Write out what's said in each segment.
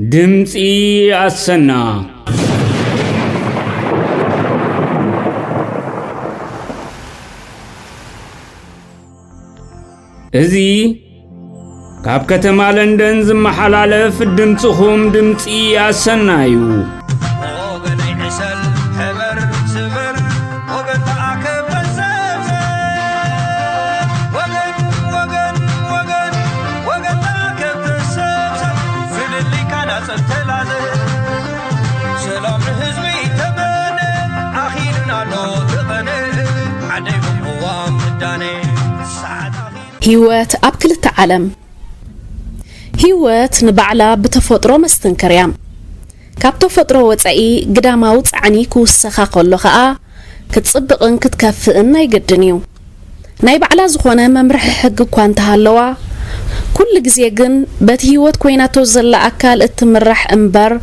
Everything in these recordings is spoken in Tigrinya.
ድምፂ ኣሰና። እዚ ካብ ከተማ ለንደን ዝመሓላለፍ ድምፅኹም ድምፂ ኣሰና እዩ። ወገነይ ዕሰል፣ ሕበር፣ ስበር፣ ወገን ተኣከብ፣ ተሰብሰብ። ወገን፣ ወገን፣ ወገን፣ ወገን ተኣከብ፣ ተሰብሰብ። ፍልልይካ ናጸብ ተላዘብ። ሰላም ንህዝቢ ተመነ፣ ኣኺሉና ኣሎ እቲ ቐነ። ዓደይ ቅዋም ምዳነ፣ ሰዓት ኣኺሉ። ህይወት ኣብ ክልተ ዓለም። ህይወት ንባዕላ ብተፈጥሮ መስተንክር እያ። ካብ ተፈጥሮ ወጻኢ ግዳማዊ ጻዕኒ ክውሰኻ ከሎ ኸኣ ክትጽብቕን ክትከፍእን ናይ ግድን እዩ። ናይ ባዕላ ዝኾነ መምርሒ ሕጊ እኳ እንተሃለዋ፣ ኩሉ ግዜ ግን በቲ ህይወት ኮይናቶ ዘላ ኣካል እትምራሕ እምበር፣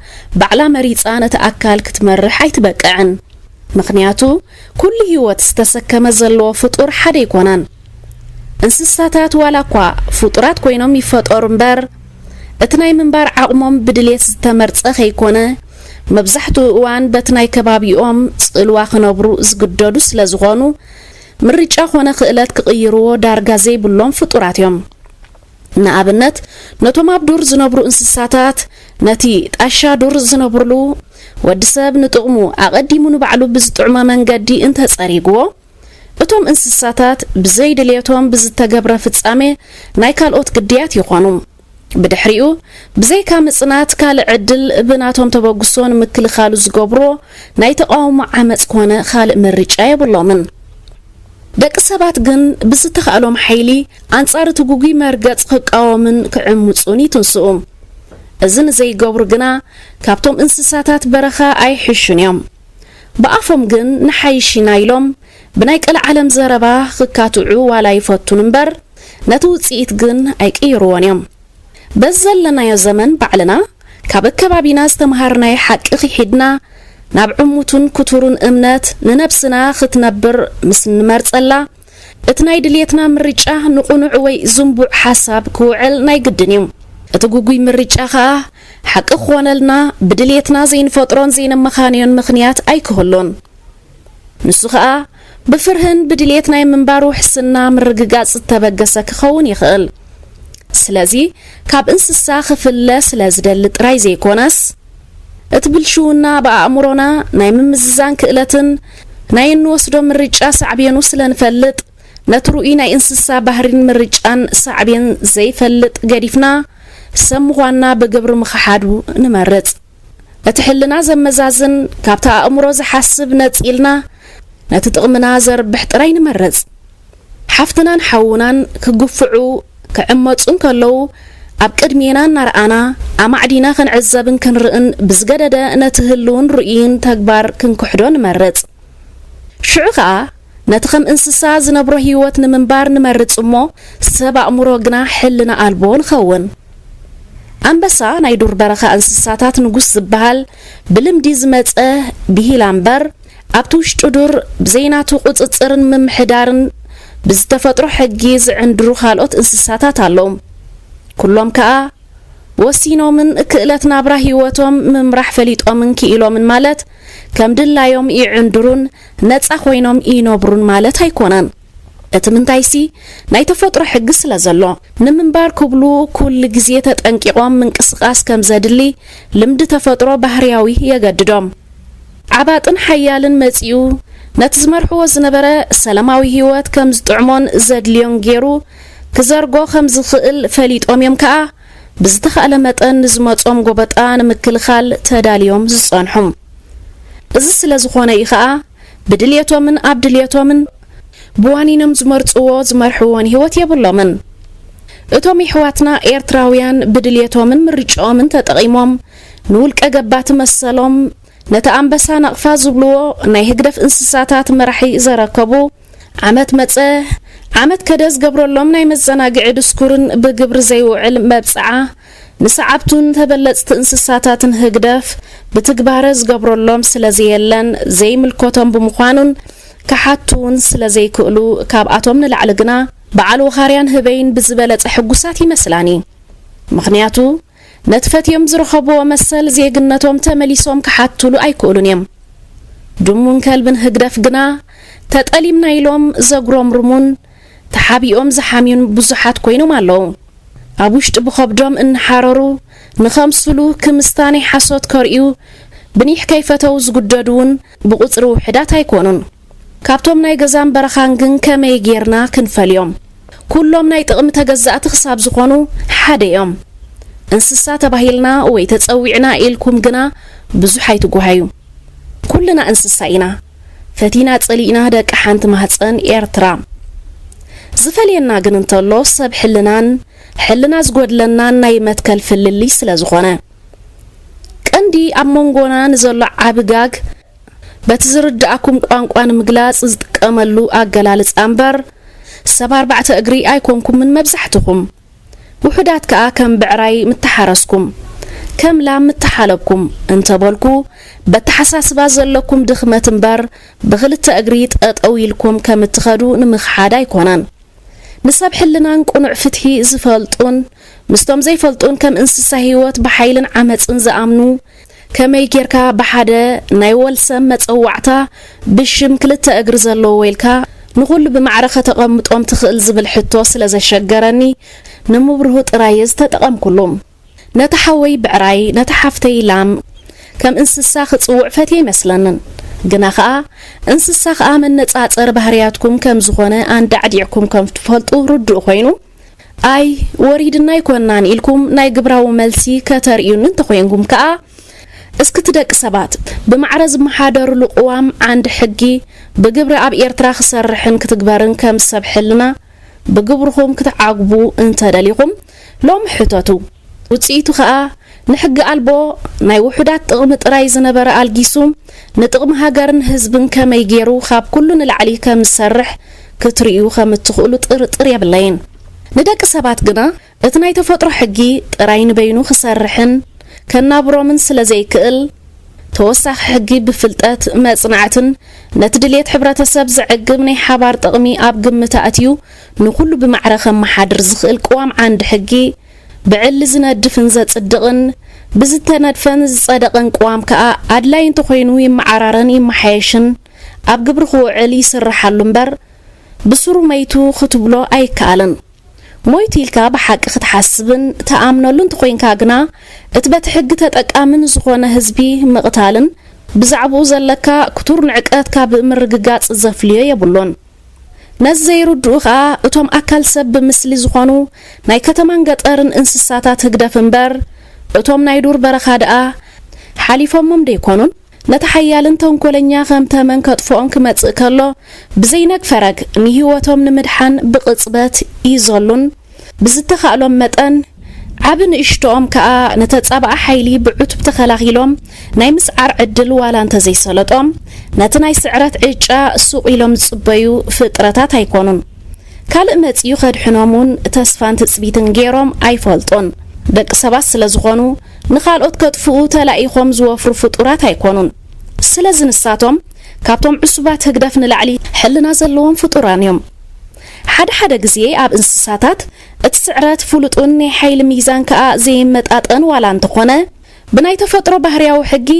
ባዕላ መሪጻ ነቲ ኣካል ክትመርሕ ኣይትበቅዕን። ምኽንያቱ፣ ኩሉ ህይወት ዝተሰከመ ዘለዎ ፍጡር ሓደ ኣይኮነን። እንስሳታት ዋላ እኳ ፍጡራት ኮይኖም ይፈጠሩ እምበር፣ እቲ ናይ ምንባር ዓቕሞም ብድሌት ዝተመርጸ ከይኮነ፣ መብዛሕትኡ እዋን በቲ ናይ ከባቢኦም ጽልዋ ክነብሩ ዝግደዱ ስለ ዝኾኑ፣ ምርጫ ኾነ ክእለት ክቕይርዎ ዳርጋ ዘይብሎም ፍጡራት እዮም። ንኣብነት፣ ነቶም ኣብ ዱር ዝነብሩ እንስሳታት፣ ነቲ ጣሻ ዱር ዝነብርሉ፣ ወዲ ሰብ ንጥቕሙ ኣቐዲሙ ንባዕሉ ብዝጥዕሞ መንገዲ እንተጸሪግዎ፣ እቶም እንስሳታት ብዘይ ድልየቶም ብዝተገብረ ፍጻሜ ናይ ካልኦት ግድያት ይኾኑ። ብድሕሪኡ፣ ብዘይካ ምጽናት ካልእ ዕድል ብናቶም ተበግሶ ንምክልኻሉ ዝገብርዎ ናይ ተቓውሞ ዓመጽ ኮነ ካልእ ምርጫ የብሎምን። ደቂ ሰባት ግን ብዝተኻእሎም ሓይሊ ኣንጻር እቲ ግጉይ መርገጽ ክቃወምን ክዕምጹን ይትንስኡ። እዚ ንዘይገብሩ ግና ካብቶም እንስሳታት በረኻ ኣይሕሹን እዮም። ብኣፎም ግን ንሓይሽ ኢና ኢሎም ብናይ ቀልዓለም ዘረባ ክካትዑ ዋላ ይፈቱን እምበር፣ ነቲ ውጽኢት ግን ኣይቅይርዎን እዮም። በዚ ዘለናዮ ዘመን ባዕልና ካብ ኣከባቢና ዝተምሃርናዮ ሓቂ ክሒድና፣ ናብ ዕሙቱን ክቱሩን እምነት ንነብስና ክትነብር ምስ እንመርጸላ፣ እቲ ናይ ድልየትና ምርጫ ንቕኑዕ ወይ ዝንቡዕ ሓሳብ ክውዕል ናይ ግድን እዩ። እቲ ግጉይ ምርጫ ኸኣ ሓቂ ክኾነልና ብድልየትና ዘይንፈጥሮን ዘይነመኻንዮን ምኽንያት ኣይክህሉን። ንሱ ኸኣ ብፍርህን ብድልየት ናይ ምንባር ውሕስና ምርግጋጽ ዝተበገሰ ክኸውን ይኽእል። ስለዚ ካብ እንስሳ ክፍለ ስለ ዝደሊ ጥራይ ዘይኮነስ፣ እቲ ብልሽውና ኣብ ኣእምሮና ናይ ምምዝዛን ክእለትን ናይ እንወስዶ ምርጫ ሳዕቤኑ ስለ ንፈልጥ፣ ነቲ ርኡይ ናይ እንስሳ ባህሪን ምርጫን ሳዕቤን ዘይፈልጥ ገዲፍና፣ ሰብ ምዃንና ብግብሪ ምኽሓዱ ንመርጽ። እቲ ሕልና ዘመዛዝን፣ ካብቲ ኣእምሮ ዝሓስብ ነጺልና፣ ነቲ ጥቕምና ዘርብሕ ጥራይ ንመርጽ። ሓፍትናን ሓውናን ክግፍዑ፣ ክዕመጹ እንከለዉ፣ ኣብ ቅድሜና እናረኣና፣ ኣማዕዲና ክንዕዘብን ክንርእን ብዝገደደ፣ ነቲ ህልውን ርእይን ተግባር ክንክሕዶ ንመርጽ። ሽዑ ኸኣ፣ ነቲ ከም እንስሳ ዝነብሮ ህይወት ንምንባር ንመርጽ እሞ፣ ሰብ ኣእምሮ ግና ሕልና ኣልቦ ንኸውን። ኣንበሳ ናይ ዱር በረኻ እንስሳታት ንጉስ ዝበሃል ብልምዲ ዝመጸ ብሂላ እምበር፣ ኣብቲ ውሽጢ ዱር ብዘይናቱ ቁጽጽርን ምምሕዳርን ብዝተፈጥሮ ሕጊ ዝዕንድሩ ካልኦት እንስሳታት ኣለዉ። ኩሎም ከኣ ወሲኖምን ክእለት ናብራ ህይወቶም ምምራሕ ፈሊጦምን ክኢሎምን ማለት፣ ከም ድላዮም ይዕንድሩን ነጻ ኮይኖም ይነብሩን ማለት ኣይኮነን። እቲ ምንታይሲ፣ ናይ ተፈጥሮ ሕጊ ስለ ዘሎ፣ ንምንባር ክብሉ ኩሉ ግዜ ተጠንቂቖም ምንቅስቓስ ከም ዘድሊ ልምዲ ተፈጥሮ ባህርያዊ የገድዶም። ዓባጥን ሓያልን መጺኡ፣ ነቲ ዝመርሕዎ ዝነበረ ሰላማዊ ህይወት ከም ዝጥዕሞን ዘድልዮን ገይሩ ክዘርጎ ከም ዝኽእል ፈሊጦም እዮም ከኣ፣ ብዝተኻእለ መጠን ንዝመጾም ጎበጣ ንምክልኻል ተዳልዮም ዝጸንሑ። እዚ ስለ ዝኾነ እዩ ከኣ፣ ብድልየቶምን ኣብ ድልየቶምን ብዋኒኖም ዝመርጽዎ ዝመርሕዎን ህይወት የብሎምን። እቶም የሕዋትና ኤርትራውያን ብድልየቶምን ምርጫኦምን ተጠቒሞም፣ ንውልቀ ገባቲ መሰሎም፣ ነቲ ኣንበሳ ናቕፋ ዝብልዎ ናይ ህግደፍ እንስሳታት መራሒ ዘረከቡ፣ ዓመት መጸ፣ ዓመት ከደ ዝገብረሎም ናይ መዘናግዒ ድስኩርን ብግብሪ ዘይውዕል መብጽዓ፣ ንሰዓብቱን ተበለጽቲ እንስሳታትን ህግደፍ ብትግባረ ዝገብረሎም ስለ ዘየለን ዘይምልከቶም ብምዃኑን ክሓቱ እውን ስለ ዘይክእሉ፣ ካብኣቶም ንላዕሊ ግና በዓል ወኻርያን ህበይን ብዝበለጸ ሕጉሳት ይመስላኒ። ምኽንያቱ፣ ነቲ ፈትዮም ዝረኸብዎ መሰል ዜግነቶም ተመሊሶም ክሓትሉ ኣይክእሉን እዮም። ድሙን ከልብን ህግደፍ ግና ተጠሊምና ኢሎም ዘጉረምርሙን ተሓቢኦም ዝሓምዩን ብዙሓት ኮይኖም ኣለዉ። ኣብ ውሽጢ ብኸብዶም እናሓረሩ ንኸምስሉ ክምስታ ናይ ሓሶት ከርእዩ ብኒሕ ከይፈተው ዝጉደዱ እውን ብቑጽሪ ውሑዳት ኣይኮኑን። ካብቶም ናይ ገዛን በረኻን ግን ከመይ ጌርና ክንፈልዮም? ኩሎም ናይ ጥቕሚ ተገዛእቲ ክሳብ ዝኾኑ ሓደ እዮም። እንስሳ ተባሂልና ወይ ተጸዊዕና ኢልኩም ግና ብዙሕ ኣይትጓሃዩ። ኩልና እንስሳ ኢና። ፈቲና ጸሊእና ደቂ ሓንቲ ማህጸን ኤርትራ። ዝፈልየና ግን እንተሎ ሰብ ሕልናን ሕልና ዝጎድለናን ናይ መትከል ፍልልይ ስለ ዝኾነ። ቀንዲ ኣብ መንጎና ንዘሎ ዓቢ ጋግ በቲ ዝርድኣኩም ቋንቋ ንምግላጽ ዝጥቀመሉ ኣገላልጻ እምበር፣ ሰብ ኣርባዕተ እግሪ ኣይኮንኩምን መብዛሕትኹም። ውሑዳት ከኣ ከም ብዕራይ ምተሓረስኩም፣ ከም ላም ምተሓለብኩም እንተበልኩ፣ በተሓሳስባ ዘለኩም ድኽመት እምበር፣ ብኽልተ እግሪ ጠጠው ኢልኩም ከም እትኸዱ ንምኽሓድ ኣይኮነን። ንሰብ ሕልናን ቅኑዕ ፍትሒ ዝፈልጡን ምስቶም ዘይፈልጡን ከም እንስሳ ህይወት ብሓይልን ዓመጽን ዝኣምኑ፣ ከመይ ጌርካ ብሓደ ናይ ወልሰም መጸዋዕታ ብሽም ክልተ እግሪ ዘለዎ ኢልካ ንኹሉ ብማዕረ ከተቐምጦም ትኽእል ዝብል ሕቶ ስለ ዘሸገረኒ፣ ንምብርሁ ጥራይ እየ ዝተጠቐምኩሉ። ነቲ ሓወይ ብዕራይ፣ ነቲ ሓፍተይ ላም ከም እንስሳ ክጽውዕ ፈትየ ኣይመስለንን። ግና ኸኣ እንስሳ ኸኣ መነጻጸሪ ባህርያትኩም ከም ዝኾነ ኣንዳዕዲዕኩም ከም ትፈልጡ ርዱእ ኮይኑ፣ ኣይ ወሪድና ኣይኮናን ኢልኩም ናይ ግብራዊ መልሲ ከተርእዩኒ እንተኾይንኩም ከኣ፣ እስኪ እቲ ደቂ ሰባት ብማዕረ ዝመሓደርሉ ቅዋም ዓንዲ ሕጊ ብግብሪ ኣብ ኤርትራ ክሰርሕን ክትግበርን ከም ሰብ ሕልና ብግብርኹም ክትዓግቡ እንተደሊኹም ሎሚ ሕተቱ። ውጽኢቱ ከኣ ንሕጊ ኣልቦ ናይ ውሑዳት ጥቕሚ ጥራይ ዝነበረ ኣልጊሱ ንጥቕሚ ሃገርን ህዝብን ከመይ ገይሩ ካብ ኩሉ ንላዕሊ ከም ዝሰርሕ ክትርእዩ ከም እትኽእሉ ጥርጥር የብለይን። ንደቂ ሰባት ግና እቲ ናይ ተፈጥሮ ሕጊ ጥራይ ንበይኑ ክሰርሕን ከናብሮምን ስለ ዘይክእል፣ ተወሳኺ ሕጊ ብፍልጠት መጽናዕትን ነቲ ድሌት ሕብረተሰብ ዘዕግብ ናይ ሓባር ጥቕሚ ኣብ ግምት ኣእትዩ ንኹሉ ብማዕረ ከመሓድር ዝኽእል ቅዋም ዓንዲ ሕጊ ብዕሊ ዝነድፍን ዘጽድቕን ብዝተነድፈን ዝጸደቐን ቅዋም ከኣ ኣድላይ እንተኾይኑ ይመዓራረን ይመሓየሽን ኣብ ግብሪ ክውዕል ይስርሓሉ እምበር ብስሩ መይቱ ክትብሎ ኣይከኣልን። ሞይቱ ኢልካ ብሓቂ ክትሓስብን ትኣምነሉ እንተኾይንካ ግና፣ እቲ በቲ ሕጊ ተጠቃሚ ንዝኾነ ህዝቢ ምቕታልን ብዛዕባኡ ዘለካ ክቱር ንዕቀት ካብ ምርግጋጽ ዘፍልዮ የብሉን። ነዚ ዘይርድኡ ኸኣ እቶም ኣካል ሰብ ብምስሊ ዝኾኑ ናይ ከተማን ገጠርን እንስሳታት ህግደፍ እምበር፣ እቶም ናይ ዱር በረኻ ደኣ ሓሊፎሞም ደይኮኑን? ነቲ ሓያልን ተንኮለኛ ከም ተመን ከጥፍኦም ክመጽእ ከሎ፣ ብዘይነግ ፈረግ ንህይወቶም ንምድሓን ብቕጽበት ይዘሉን፣ ብዝተኻእሎም መጠን ዓቢ ንእሽቶኦም ከኣ ንተጻባኢ ሓይሊ ብዕቱብ ተኸላኺሎም ናይ ምስዓር ዕድል ዋላ እንተዘይሰለጦም፣ ነቲ ናይ ስዕረት ዕጫ ሱቕ ኢሎም ዝጽበዩ ፍጥረታት ኣይኮኑን። ካልእ መጺኡ ከድሕኖም እውን ተስፋን ትጽቢትን ገይሮም ኣይፈልጡን። ደቂ ሰባት ስለ ዝኾኑ፣ ንኻልኦት ከጥፍኡ ተላኢኾም ዝወፍሩ ፍጡራት ኣይኮኑን። ስለዚ ንሳቶም ካብቶም ዕሱባት ህግደፍ ንላዕሊ ሕልና ዘለዎም ፍጡራን እዮም። ሓደ ሓደ ግዜ ኣብ እንስሳታት እቲ ስዕረት ፍሉጥን ናይ ሓይሊ ሚዛን ከኣ ዘይመጣጠን ዋላ እንተኾነ፣ ብናይ ተፈጥሮ ባህርያዊ ሕጊ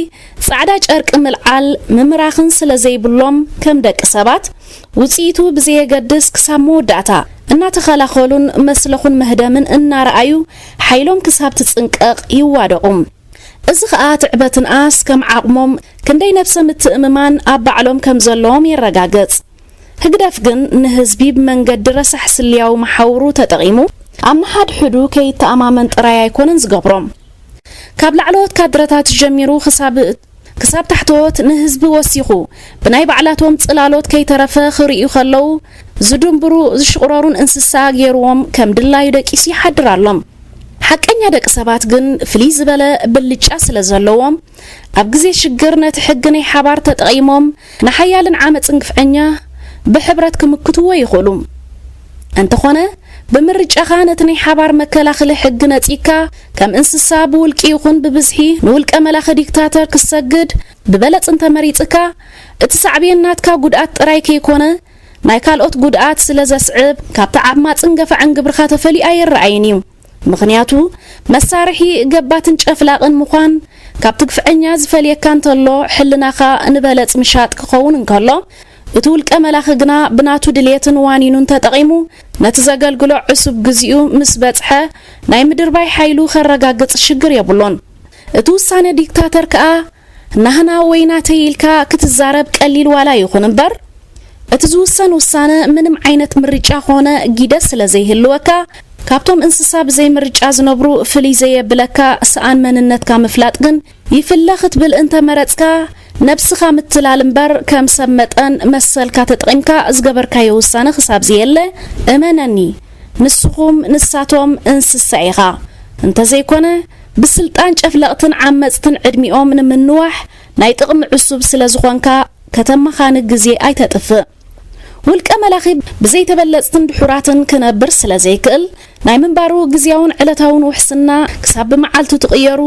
ጻዕዳ ጨርቂ ምልዓል ምምራኽን ስለ ዘይብሎም፣ ከም ደቂ ሰባት ውጽኢቱ ብዘየገድስ ክሳብ መወዳእታ እናተኸላኸሉን መስለኹን መህደምን እናረኣዩ ሓይሎም ክሳብ ትጽንቀቕ ይዋደቑ። እዚ ኸኣ ትዕበትን ኣስ ከም ዓቕሞም ክንደይ ነብሰ ምትእምማን ኣብ ባዕሎም ከም ዘለዎም የረጋግጽ። ህግደፍ ግን ንህዝቢ ብመንገዲ ረሳሕ ስልያዊ መሓውሩ ተጠቒሙ ኣብ ንሓድሕዱ ከይተኣማመን ጥራይ ኣይኮነን ዝገብሮ። ካብ ላዕለዎት ካድረታት ጀሚሩ ክሳብ ክሳብ ታሕተዎት ንህዝቢ ወሲኹ ብናይ ባዕላቶም ጽላሎት ከይተረፈ ክርእዩ ከለዉ ዝድንብሩ ዝሽቕረሩን እንስሳ ገይርዎም ከም ድላዩ ደቂሱ ይሓድር ኣሎ። ሓቀኛ ደቂ ሰባት ግን ፍልይ ዝበለ ብልጫ ስለ ዘለዎም፣ ኣብ ግዜ ሽግር ነቲ ሕጊ ናይ ሓባር ተጠቒሞም ንሓያልን ዓመጽን ግፍዐኛ ብሕብረት ክምክትዎ ይኽእሉ። እንተኾነ፣ ብምርጫኻ ነቲ ናይ ሓባር መከላኸሊ ሕጊ ነጺግካ፣ ከም እንስሳ ብውልቂ ይኹን ብብዝሒ ንውልቀ መላኺ ዲክታተር ክትሰግድ ብበለጽ እንተመሪጽካ፣ እቲ ሳዕቤን ናትካ ጉድኣት ጥራይ ከይኮነ፣ ናይ ካልኦት ጉድኣት ስለ ዘስዕብ፣ ካብቲ ዓማጽን ገፋዕን ግብርኻ ተፈልዩ ኣይረኣይን እዩ። ምኽንያቱ መሳርሒ ገባትን ጨፍላቕን ምዃን ካብ ትግፍዐኛ ዝፈልየካ እንተሎ፣ ሕልናኻ ንበለጽ ምሻጥ ክኸውን እንከሎ፣ እቲ ውልቀ መላኺ ግና ብናቱ ድልየትን ዋኒኑን ተጠቒሙ ነቲ ዘገልግሎ ዕሱብ ግዚኡ ምስ በጽሐ ናይ ምድርባይ ሓይሉ ከረጋግጽ ሽግር የብሉን። እቲ ውሳነ ዲክታተር ከኣ ናህና ወይ ናተይ ኢልካ ክትዛረብ ቀሊል ዋላ ይኹን እምበር፣ እቲ ዝውሰን ውሳነ ምንም ዓይነት ምርጫ ኾነ ጊደ ስለ ዘይህልወካ፣ ካብቶም እንስሳ ብዘይ ምርጫ ዝነብሩ ፍልይ ዘየብለካ ሰኣን መንነትካ ምፍላጥ ግን ይፍለ ክትብል እንተመረጽካ፣ ነብስኻ ምትላል እምበር ከም ሰብ መጠን መሰልካ ተጠቒምካ ዝገበርካዮ ውሳነ ክሳብ ዘየለ፣ እመነኒ፣ ንስኹም ንሳቶም እንስሳ ኢኻ። እንተዘይኮነ፣ ብስልጣን ጨፍለቕትን ዓመጽትን ዕድሚኦም ንምንዋሕ ናይ ጥቕሚ ዕሱብ ስለ ዝኾንካ፣ ከተማኻኒ ግዜ ኣይተጥፍእ። ውልቀ መላኺ ብዘይተበለጽትን ድሑራትን ክነብር ስለ ዘይክእል፣ ናይ ምንባሩ ግዝያውን ዕለታውን ውሕስና ክሳብ ብመዓልቱ ትቕየሩ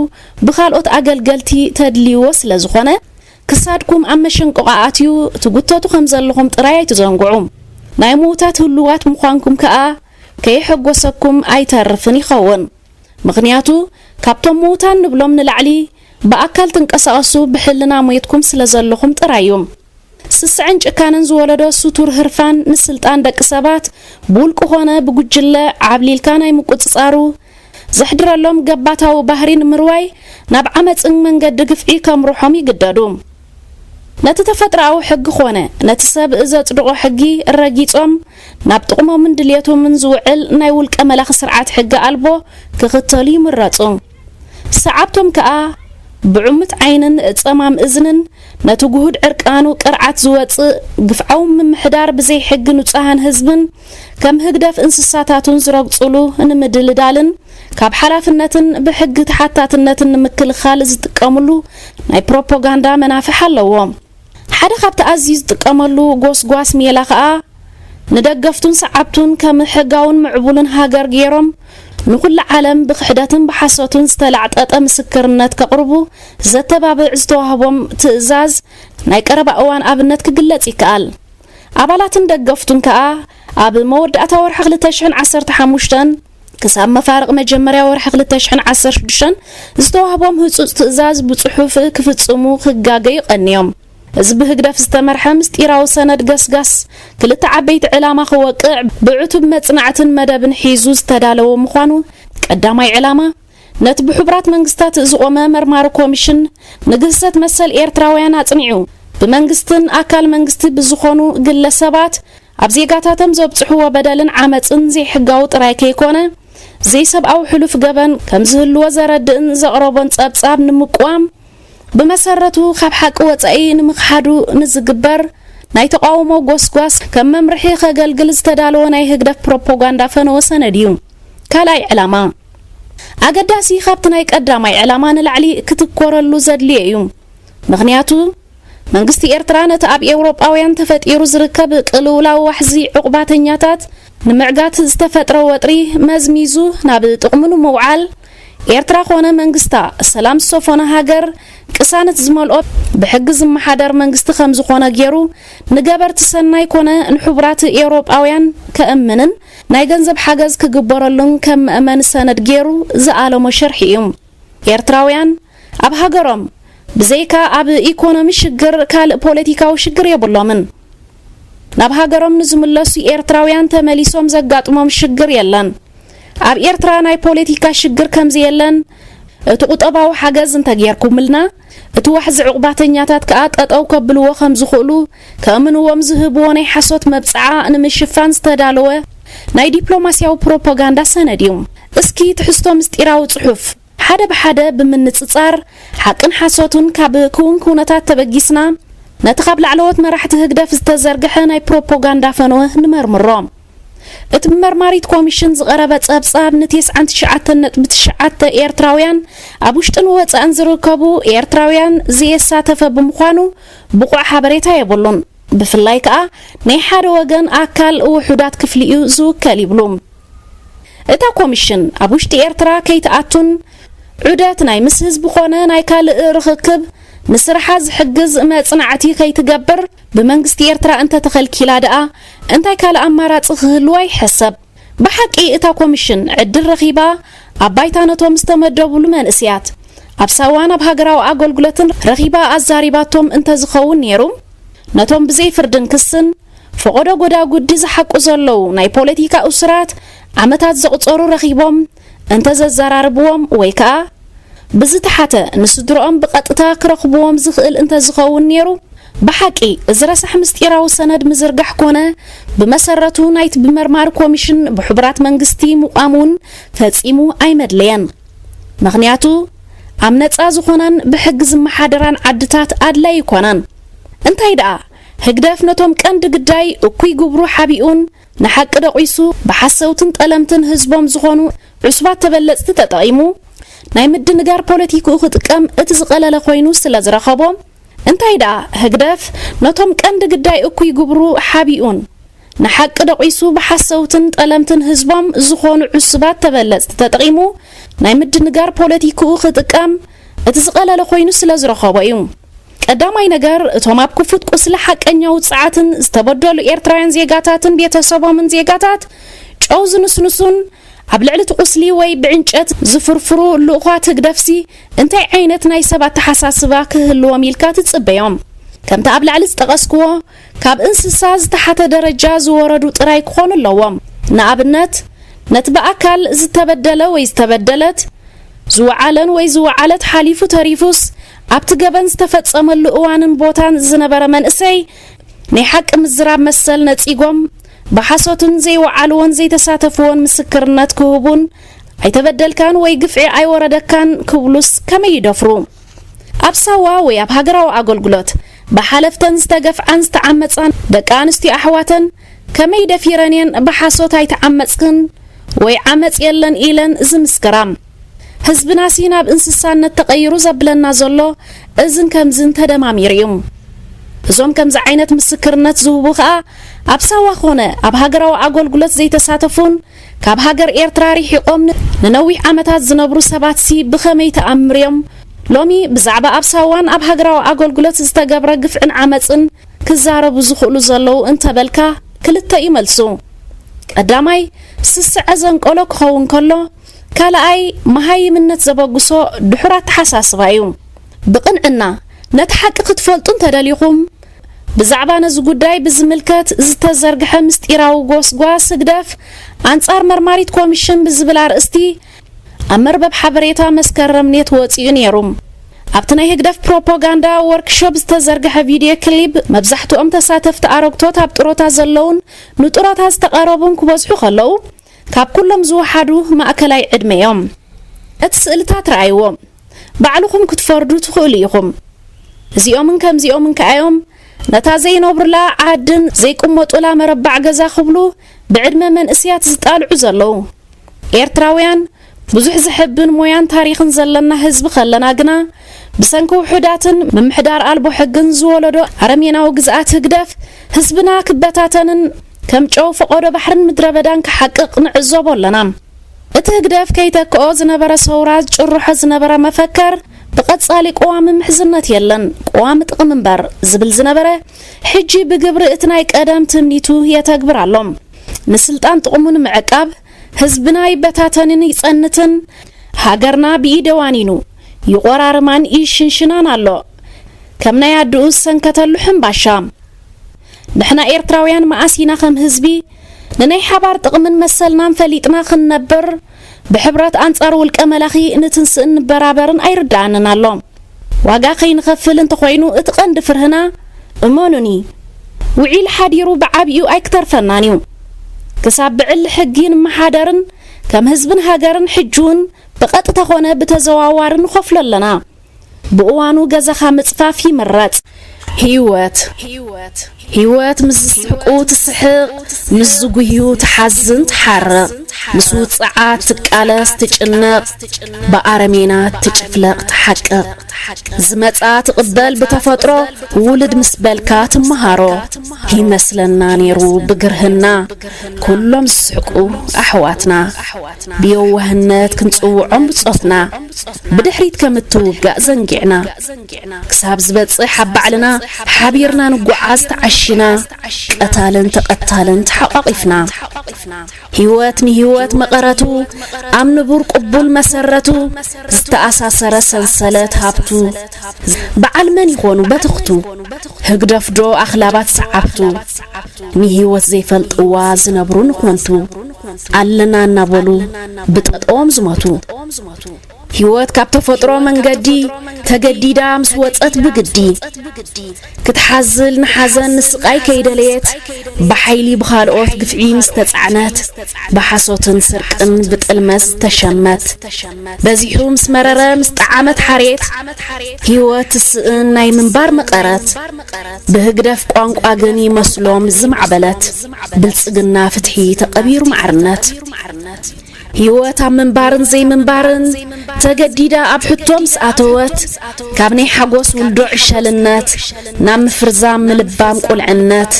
ብኻልኦት ኣገልገልቲ ተድልይዎ ስለ ዝኾነ፣ ክሳድኩም ኣብ መሸንቆቓ ኣትዩ ትጉተቱ ከም ዘለኹም ጥራይ ኣይትዘንግዑ። ናይ ምዉታት ህሉዋት ምዃንኩም ከኣ ከየሐጎሰኩም ኣይተርፍን ይኸውን። ምኽንያቱ፣ ካብቶም ምዉታን ንብሎም ንላዕሊ ብኣካል ትንቀሳቐሱ ብሕልና ሞይትኩም ስለ ዘለኹም ጥራይ እዩ። ስስዐን ጭካነን ዝወለዶ ስቱር ህርፋን ንስልጣን ደቂ ሰባት ብውልቂ ኾነ ብጉጅለ ዓብሊልካ ናይ ምቁጽጻሩ ዘሕድረሎም ገባታዊ ባህሪ ንምርዋይ ናብ ዓመጽን መንገዲ ግፍዒ ከምርሖም ይግደዱ። ነቲ ተፈጥሮኣዊ ሕጊ ኾነ ነቲ ሰብ ዘጽድቖ ሕጊ ረጊጾም ናብ ጥቕሞምን ድልየቶምን ዝውዕል ናይ ውልቀ መላኺ ስርዓት ሕጊ ኣልቦ ክኽተሉ ይምረጹ። ሰዓብቶም ከኣ ብዕሙት ዓይንን ጸማም እዝንን ነቲ ጉሁድ ዕርቃኑ ቅርዓት ዝወጽእ ግፍዓዊ ምምሕዳር ብዘይ ሕጊ ንጹሃን ህዝብን ከም ህግደፍ እንስሳታቱን ዝረግጹሉ ንምድልዳልን ካብ ሓላፍነትን ብሕጊ ተሓታትነትን ንምክልኻል ዝጥቀምሉ ናይ ፕሮፓጋንዳ መናፍሕ ኣለዎም። ሓደ ካብቲ ኣዝዩ ዝጥቀመሉ ጎስጓስ ሜላ ከኣ ንደገፍቱን ሰዓብቱን ከም ሕጋውን ምዕቡልን ሃገር ገይሮም ንኹሉ ዓለም ብክሕደትን ብሓሶትን ዝተላዕጠጠ ምስክርነት ከቕርቡ ዘተባብዕ ዝተዋህቦም ትእዛዝ ናይ ቀረባ እዋን ኣብነት ክግለጽ ይከኣል። ኣባላትን ደገፍቱን ከኣ ኣብ መወዳእታ ወርሒ ክልተ ሽሕን ዓሰርተ ሓሙሽተን ክሳብ መፋርቕ መጀመርያ ወርሒ ክልተ ሽሕን ዓሰርተ ሽዱሽተን ዝተዋህቦም ህጹጽ ትእዛዝ ብጽሑፍ ክፍጽሙ ክጋገዩ ቀንዮም። እዚ ብህግደፍ ዝተመርሐ ምስጢራዊ ሰነድ ገስጋስ ክልተ ዓበይቲ ዕላማ ክወቅዕ ብዕቱብ መጽናዕትን መደብን ሒዙ ዝተዳለወ ምዃኑ ቀዳማይ ዕላማ ነቲ ብሕቡራት መንግስታት ዝቖመ መርማሪ ኮሚሽን ንግህሰት መሰል ኤርትራውያን ኣጽኒዑ፣ ብመንግስትን ኣካል መንግስቲ ብዝኾኑ ግለሰባት ኣብ ዜጋታቶም ዘብጽሕዎ በደልን ዓመጽን ዘይሕጋዊ ጥራይ ከይኮነ፣ ዘይሰብኣዊ ሕሉፍ ገበን ከም ዝህልዎ ዘረድእን ዘቕረቦን ጸብጻብ ንምቅዋም፣ ብመሰረቱ ካብ ሓቂ ወጻኢ ንምኽሓዱ ንዝግበር ናይ ተቓውሞ ጎስጓስ ከም መምርሒ ከገልግል ዝተዳለወ ናይ ህግደፍ ፕሮፓጋንዳ ፈነወ ሰነድ እዩ። ካልኣይ ዕላማ፣ ኣገዳሲ ካብቲ ናይ ቀዳማይ ዕላማ ንላዕሊ ክትኮረሉ ዘድልዮ እዩ። ምኽንያቱ፣ መንግስቲ ኤርትራ ነቲ ኣብ ኤውሮጳውያን ተፈጢሩ ዝርከብ ቅልውላው ዋሕዚ ዕቑባተኛታት ንምዕጋት ዝተፈጥረ ወጥሪ መዝሚዙ ናብ ጥቕሙ ንምውዓል፣ ኤርትራ ኮነ መንግስታ ሰላም ዝሰፈኖ ሃገር፣ ቅሳነት ዝመልኦ ብሕጊ ዝመሓደር መንግስቲ ከም ዝኾነ ገይሩ ንገበርቲ ሰናይ ኮነ ንሕቡራት ኤውሮጳውያን ከእምንን ናይ ገንዘብ ሓገዝ ክግበረሉን ከም መእመኒ ሰነድ ገይሩ ዝኣለሞ ሽርሒ እዩ። ኤርትራውያን ኣብ ሃገሮም ብዘይካ ኣብ ኢኮኖሚ ሽግር ካልእ ፖለቲካዊ ሽግር የብሎምን። ናብ ሃገሮም ንዝምለሱ ኤርትራውያን ተመሊሶም ዘጋጥሞም ሽግር የለን። ኣብ ኤርትራ ናይ ፖለቲካ ሽግር ከም ዘየለን፣ እቲ ቁጠባዊ ሓገዝ እንተጌርኩምልና፣ እቲ ዋሕዚ ዕቑባተኛታት ከኣ ጠጠው ከብልዎ ከም ዝኽእሉ ከእምንዎም ዝህብዎ ናይ ሓሶት መብጽዓ ንምሽፋን ዝተዳለወ ናይ ዲፕሎማስያዊ ፕሮፓጋንዳ ሰነድ እዩ። እስኪ ትሕዝቶ ምስጢራዊ ጽሑፍ ሓደ ብሓደ ብምንጽጻር፣ ሓቅን ሓሶትን ካብ ክውን ኩነታት ተበጊስና፣ ነቲ ካብ ላዕለዎት መራሕቲ ህግደፍ ዝተዘርግሐ ናይ ፕሮፓጋንዳ ፈነወ ንመርምሮ። እቲ ብመርማሪት ኮሚሽን ዝቐረበ ጸብጻብ ንተስዓን ትሽዓተን ነጥቢ ትሽዓተ ኤርትራውያን ኣብ ውሽጥን ወጻእን ዝርከቡ ኤርትራውያን ዘየሳተፈ ብምዃኑ ብቑዕ ሓበሬታ የብሉን። ብፍላይ ከኣ ናይ ሓደ ወገን ኣካል ውሑዳት ክፍሊ እዩ ዝውከል ይብሉ። እታ ኮሚሽን ኣብ ውሽጢ ኤርትራ ከይትኣቱን ዑደት ናይ ምስ ህዝቢ ኾነ ናይ ካልእ ርኽክብ ንስርሓ ዝሕግዝ መጽናዕቲ ከይትገብር ብመንግስቲ ኤርትራ እንተተኸልኪላ ደኣ እንታይ ካልእ ኣማራጺ ክህልዋ ይሕሰብ? ብሓቂ እታ ኮሚሽን ዕድል ረኺባ ኣብ ባይታ ነቶም ዝተመደቡሉ መንእስያት ኣብ ሳዋን ኣብ ሃገራዊ ኣገልግሎትን ረኺባ ኣዛሪባቶም እንተዝኸውን ነይሩ፣ ነቶም ብዘይ ፍርድን ክስን ፈቐዶ ጎዳጉዲ ዝሓቁ ዘለዉ ናይ ፖለቲካ እሱራት ዓመታት ዘቑጸሩ ረኺቦም እንተዘዘራርብዎም ወይ ከኣ ብዝተሓተ ንስድርኦም ብቐጥታ ክረኽብዎም ዝኽእል እንተዝኸውን ነይሩ፣ ብሓቂ እዚ ረሳሕ ምስጢራዊ ሰነድ ምዝርጋሕ ኮነ ብመሰረቱ ናይቲ ብመርማሪ ኮሚሽን ብሕቡራት መንግስቲ ምቋም እውን ፈጺሙ ኣይመድለየን። ምኽንያቱ ኣብ ነጻ ዝኾናን ብሕጊ ዝመሓደራን ዓድታት ኣድላይ ኣይኮነን። እንታይ ደኣ ህግደፍ ነቶም ቀንዲ ግዳይ እኩይ ግብሩ ሓቢኡን ንሓቂ ደቒሱ ብሓሰውትን ጠለምትን ህዝቦም ዝኾኑ ዕሱባት ተበለጽቲ ተጠቒሙ ናይ ምድንጋር ፖለቲክኡ ክጥቀም እቲ ዝቐለለ ኮይኑ ስለ ዝረኸቦ፣ እንታይ ደኣ ህግደፍ ነቶም ቀንዲ ግዳይ እኩይ ግብሩ ሓቢኡን ንሓቂ ደቒሱ ብሓሰውትን ጠለምትን ህዝቦም ዝኾኑ ዕሱባት ተበለጽቲ ተጠቒሙ ናይ ምድንጋር ፖለቲክኡ ክጥቀም እቲ ዝቐለለ ኮይኑ ስለ ዝረኸቦ እዩ። ቀዳማይ ነገር፣ እቶም ኣብ ክፉት ቁስሊ ሓቀኛ ውጽዓትን ዝተበደሉ ኤርትራውያን ዜጋታትን ቤተሰቦምን ዜጋታት ጨው ዝንስንሱን ኣብ ልዕሊ እቲ ቁስሊ ወይ ብዕንጨት ዝፍርፍሩ ልኡኻት ህግደፍሲ እንታይ ዓይነት ናይ ሰብ ኣተሓሳስባ ክህልዎም ኢልካ ትጽበዮም? ከምቲ ኣብ ላዕሊ ዝጠቐስክዎ፣ ካብ እንስሳ ዝተሓተ ደረጃ ዝወረዱ ጥራይ ክኾኑ ኣለዎም። ንኣብነት፣ ነቲ ብኣካል ዝተበደለ ወይ ዝተበደለት፣ ዝወዓለን ወይ ዝወዓለት ሓሊፉ ተሪፉስ ኣብቲ ገበን ዝተፈጸመሉ እዋንን ቦታን ዝነበረ መንእሰይ ናይ ሓቂ ምዝራብ መሰል ነጺጎም ብሓሶትን ዘይወዓልዎን ዘይተሳተፍዎን ምስክርነት ክህቡን ኣይተበደልካን ወይ ግፍዒ ኣይወረደካን ክብሉስ ከመይ ይደፍሩ? ኣብ ሳዋ ወይ ኣብ ሃገራዊ ኣገልግሎት ብሓለፍተን ዝተገፍዓን ዝተዓመጻን ደቂ ኣንስትዮ ኣሕዋተን ከመይ ደፊረን እየን ብሓሶት ኣይተዓመጽክን ወይ ዓመጽ የለን ኢለን ዝምስክራ? ህዝብናሲ ናብ እንስሳነት ተቐይሩ ዘብለና ዘሎ እዝን ከምዝን ተደማሚሩ እዩ። እዞም ከምዚ ዓይነት ምስክርነት ዝህቡ ኸኣ ኣብ ሳዋ ኾነ ኣብ ሃገራዊ ኣገልግሎት ዘይተሳተፉን ካብ ሃገር ኤርትራ ርሒቖም ን-፣ ንነዊሕ ዓመታት ዝነብሩ ሰባትሲ ብኸመይ ተኣምርዮም ሎሚ ብዛዕባ ኣብ ሳዋን ኣብ ሃገራዊ ኣገልግሎት ዝተገብረ ግፍዕን ዓመጽን ክዛረቡ ዝኽእሉ ዘለዉ እንተበልካ፣ ክልተ እዩ መልሱ። ቀዳማይ፣ ስስዐ ዘንቀሎ ክኸውን ከሎ፣ ካልኣይ፣ መሃይምነት ዘበግሶ ድሑር ኣተሓሳስባ እዩ። ብቕንዕና፣ ነቲ ሓቂ ክትፈልጡ እንተደሊኹም፣ ብዛዕባ ነዚ ጉዳይ ብዝምልከት ዝተዘርግሐ ምስጢራዊ ጎስጓስ ህግደፍ ኣንጻር መርማሪት ኮሚሽን ብዝብል ኣርእስቲ ኣብ መርበብ ሓበሬታ መስከረም ኔት ወጺኡ ነይሩ። ኣብቲ ናይ ህግደፍ ፕሮፓጋንዳ ወርክሾፕ ዝተዘርግሐ ቪድዮ ክሊፕ፣ መብዛሕትኦም ተሳተፍቲ ኣረግቶት ኣብ ጥሮታ ዘለውን ንጥሮታ ዝተቐረቡን ክበዝሑ ከለዉ፣ ካብ ኩሎም ዝወሓዱ ማእከላይ ዕድመ እዮም። እቲ ስእልታት ረኣይዎ፣ ባዕልኹም ክትፈርዱ ትኽእሉ ኢኹም። እዚኦምን ከምዚኦምን ከኣዮም ነታ ዘይነብሩላ ዓድን ዘይቅመጡላ መረባዕ ገዛ ክብሉ ብዕድመ መንእስያት ዝጣልዑ ዘለዉ። ኤርትራውያን ብዙሕ ዘሕብን ሞያን ታሪኽን ዘለና ህዝቢ ከለና ግና፣ ብሰንኪ ውሑዳትን ምምሕዳር ኣልቦ ሕግን ዝወለዶ ኣረሜናዊ ግዝኣት ህግደፍ፣ ህዝብና ክበታተንን ከም ጨው ፈቐዶ ባሕርን ምድረ በዳን ክሓቅቕ ንዕዘቦ ኣለና። እቲ ህግደፍ ከይተክኦ ዝነበረ ሰውራ ዝጭርሖ ዝነበረ መፈከር፣ ብቐጻሊ ቀዋሚ ምሕዝነት የለን፣ ቀዋሚ ጥቕሚ እምበር ዝብል ዝነበረ፣ ሕጂ ብግብሪ እቲ ናይ ቀደም ትምኒቱ የተግብር ኣሎ። ንስልጣን ጥቕሙ ንምዕቃብ፣ ህዝብና ይበታተንን ይጸንትን፣ ሃገርና ብኢደ ዋኒኑ ይቖራርማን ይሽንሽናን ኣሎ። ከም ናይ ኣድኡ ዝሰንከተሉ ሕምባሻ። ንሕና ኤርትራውያን መኣስ ኢና ከም ህዝቢ ንናይ ሓባር ጥቕምን መሰልናን ፈሊጥና ክንነብር፣ ብሕብረት ኣንጻር ውልቀ መላኺ ንትንስእን ንበራበርን ኣይርድኣንን ኣሎ። ዋጋ ከይንኸፍል እንተኾይኑ እቲ ቀንዲ ፍርህና፣ እመኑኒ፣ ውዒል ሓዲሩ ብዓቢኡ ኣይክተርፈናን እዩ። ክሳብ ብዕሊ ሕጊ ንመሓደርን ከም ህዝብን ሃገርን ሕጂ እውን ብቐጥታ ኾነ ብተዘዋዋሪ ንኸፍሎ ኣለና። ብእዋኑ ገዛኻ ምጽፋፍ ይምረጽ። ህይወት። ህይወት ምስ ዝስሕቁ ትስሕቕ፣ ምስ ዝጉህዩ ትሓዝን ትሓርቕ፣ ምስ ውጽዓት ትቃለስ ትጭነቕ፣ ብኣረሜናት ትጭፍለቕ ትሓቅቕ። ዝመጻ ትቕበል ብተፈጥሮ፣ ውልድ ምስ በልካ ትመሃሮ። ይመስለና ነይሩ ብግርህና፣ ኩሎም ዝስሕቁ ኣሕዋትና። ብየዋህነት ክንጽውዖም ብጾትና፣ ብድሕሪት ከም እትውጋእ ዘንጊዕና። ክሳብ ዝበጽሕ ኣብ ባዕልና፣ ሓቢርና ንጓዓዝ ተዓሺና። ቀታልን ተቐታልን ተሓቋቒፍና። ህይወት ንህይወት መቐረቱ፣ ኣብ ንቡር ቅቡል መሰረቱ፣ ዝተኣሳሰረ ሰንሰለት ሃብቱ። በዓል መን ይኾኑ በተኽቱ? ህግደፍዶ ኣኽላባት ሰዓብቱ? ንህይወት ዘይፈልጥዋ ዝነብሩ ንኾንቱ፣ ኣለና እናበሉ ብጠጠዎም ዝሞቱ። ህይወት ካብ ተፈጥሮ መንገዲ ተገዲዳ ምስ ወጸት ብግዲ፣ ክትሓዝል ንሓዘን ንስቓይ ከይደለየት፣ ብሓይሊ ብኻልኦት ግፍዒ ምስ ተጻዕነት፣ ብሓሶትን ስርቅን ብጥልመት ዝተሸመት፣ በዚሑ ምስ መረረ ምስ ጠዓመት ሓሬት፣ ህይወት ትስእን ናይ ምንባር መቐረት። ብህግደፍ ቋንቋ ግን ይመስሎም ዝማዕበለት፣ ብልጽግና ፍትሒ ተቐቢሩ ማዕርነት። ህይወት ኣብ ምንባርን ዘይምንባርን ተገዲዳ ኣብ ሕቶ ምስ ኣተወት፣ ካብ ናይ ሓጎስ ውልዶ ዕሸልነት ናብ ምፍርዛም ምልባም ቁልዕነት፣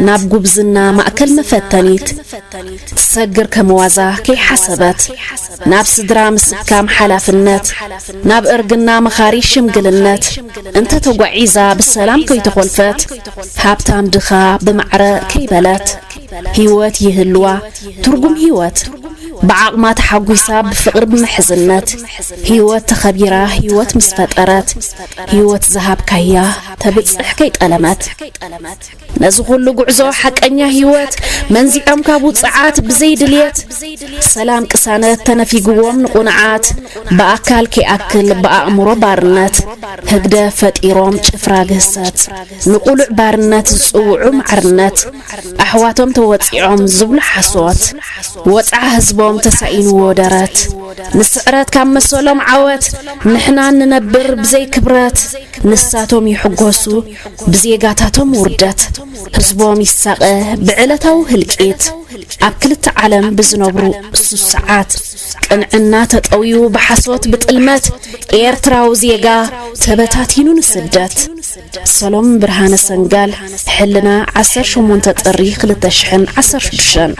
ናብ ጉብዝና ማእከል መፈተኒት ትሰግር ከም ዋዛ ከይሓሰበት፣ ናብ ስድራ ምስካም ሓላፍነት፣ ናብ እርግና መኻሪ ሽምግልነት እንተ ተጓዒዛ ብሰላም ከይተኾልፈት፣ ሃብታም ድኻ ብማዕረ ከይበለት፣ ህይወት ይህልዋ ትርጉም ህይወት ብዓቕማ ተሓጒሳ ብፍቕሪ ብምሕዝነት፣ ህይወት ተኸቢራ ህይወት ምስ ፈጠረት፣ ህይወት ዝሃብካያ ተብጽሕ ከይጠለመት። ነዚ ኩሉ ጉዕዞ ሓቀኛ ህይወት መንዚዖም ካብ ውጽዓት ብዘይድልየት፣ ሰላም ቅሳነት ተነፊግዎም ንቑንዓት፣ ብኣካል ከይኣክል ብኣእምሮ ባርነት፣ ህግደፍ ፈጢሮም ጭፍራ ግህሰት፣ ንቑሉዕ ባርነት ዝጽውዑ ማዕርነት፣ ኣሕዋቶም ተወጺዖም ዝብሉ ሓሶት፣ ወጽዓ ህዝቦም ተሳኢንዎ ደረት፣ ንስዕረት ካብ መሰሎም ዓወት፣ ንሕና ንነብር ብዘይ ክብረት፣ ንሳቶም ይሕጎሱ ብዜጋታቶም ውርደት፣ ህዝቦም ይሳቐ ብዕለታዊ ህልቂት፣ ኣብ ክልተ ዓለም ብዝነብሩ ስሱዓት፣ ቅንዕና ተጠውዩ ብሓሶት ብጥልመት፣ ኤርትራዊ ዜጋ ተበታቲኑ ንስደት። ሰሎም ብርሃነ ሰንጋል፣ ሕልና፣ ዓሰርተ ሸሞንተ ጥሪ ክልተ ሽሕን ዓሰርተ ሽዱሽተን።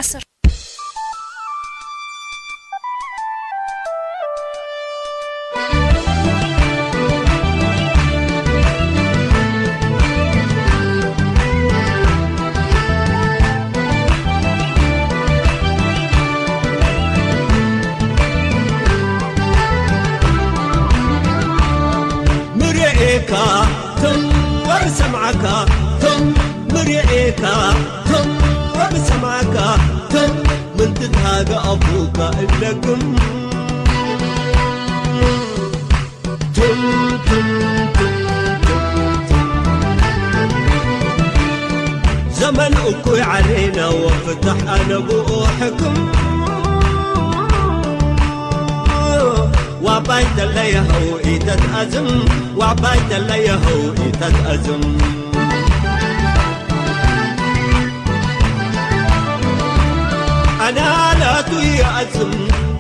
ምርኤካ ቶም ወር ሰምዓካ ቶም ምርኤካ ቶም ወር ሰምዓካ ቶም ምንትታገ ኣፉካ እለግም ቱም ቱም ቱም ቱም ቱም ዘመን እኩይ ዓሌና ወፍታሕ ኣነብኡ ሕክም ዋባይ ተለየኸው ኢተትኣዝም ዋባይ ተለየኸው ኢተትኣዝም ኣናላቱ ይኣዝም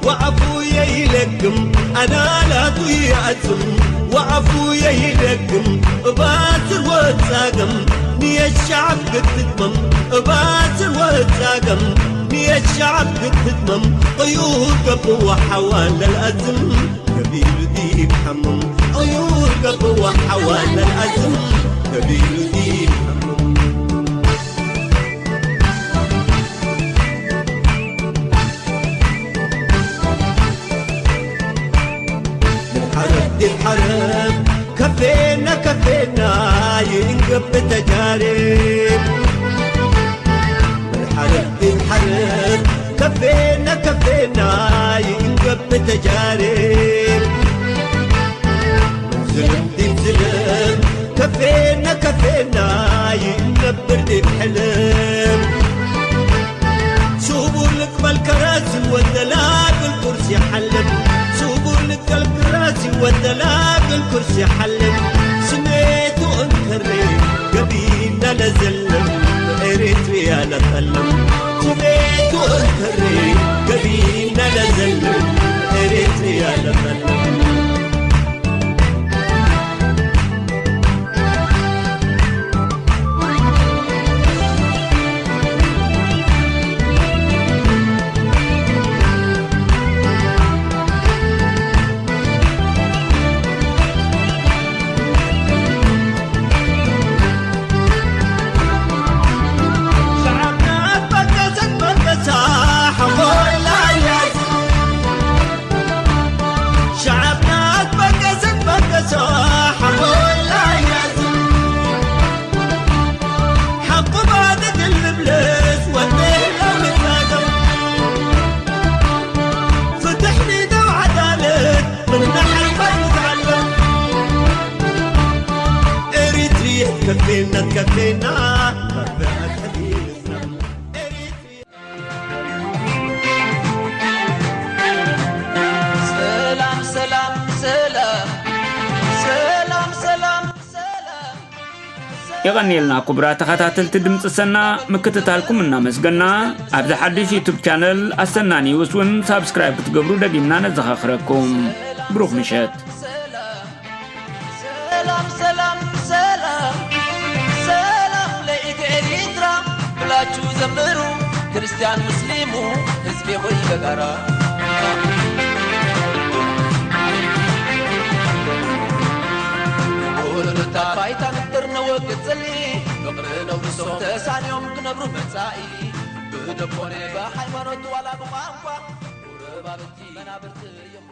ወኣፉ የይለግም ኣናላቱ ይኣዝም ወኣፉ የይለግም እባስር ወጻገም ንየሻዕብ ክትትመም እባስር ወጻገም ንየሻዕብ ክትትመም ቅዩር ገብዋ ሓዋ ለልኣዝም ከቢሩ ዲብ ሓምም ቅዩር ገብዋ ሓዋ ለልኣዝም ከቢሩ ዲብ ሓምም ሓረብ ዲብ ሓረብ ከፌና ከፌና ይእንገብ ተጃርብ ሓረብ ዲብ ሓረብ ከፌና ከፌና ይእንገብ ተጃርብ ዝልም ዲብ ዝልም ከፌና ከፌና ይእንገብር ዲብ ሕልም ስቡር ልቅበል ከራሲ ወደላግል ቁርሲ ሓልም ስቡር ልቀል ከራሲ ወደላግል ቁርሲ ሓልም ስሜቱ እንከሬ ገቢና ለዘልም ኤሪትሪያ ለጠልም ስሜቱ እንከሬ ገቢና ለዘልም ኤሪትሪያ ለጠልም ነከፌና መበቀል ሰላም ሰላም ሰላም ሰላም ሰላም ሰላም። የቐንየልና ክቡራት ተኸታተልቲ ድምፂ ሰና፣ ምክትታልኩም እናመስገና፣ ኣብዚ ሓድሽ ዩቱብ ቻነል ኣሰና ኒውስ እውን ሳብስክራይብ ክትገብሩ ደጊምና ነዘኻኽረኩም። ብሩኽ ምሸት። ሰላም ሰላም ሰላም ሰላም ለኢድ ኤሪትራ ብላችሁ ዘምሩ፣ ክርስቲያን ሙስሊሙ ህዝቤ ሆይ በጋራ። ውርታ ባይታ ንፍጥር ነወግድ ጽልኢ፣ ፍቕሪ ነውርሶም ተሳንዮም ክነብሩ መጻኢ። ብደኮነ ብሃይማኖት ዋላ ብቋንቋ፣ ጎረባብቲ መናብርቲ እዮም።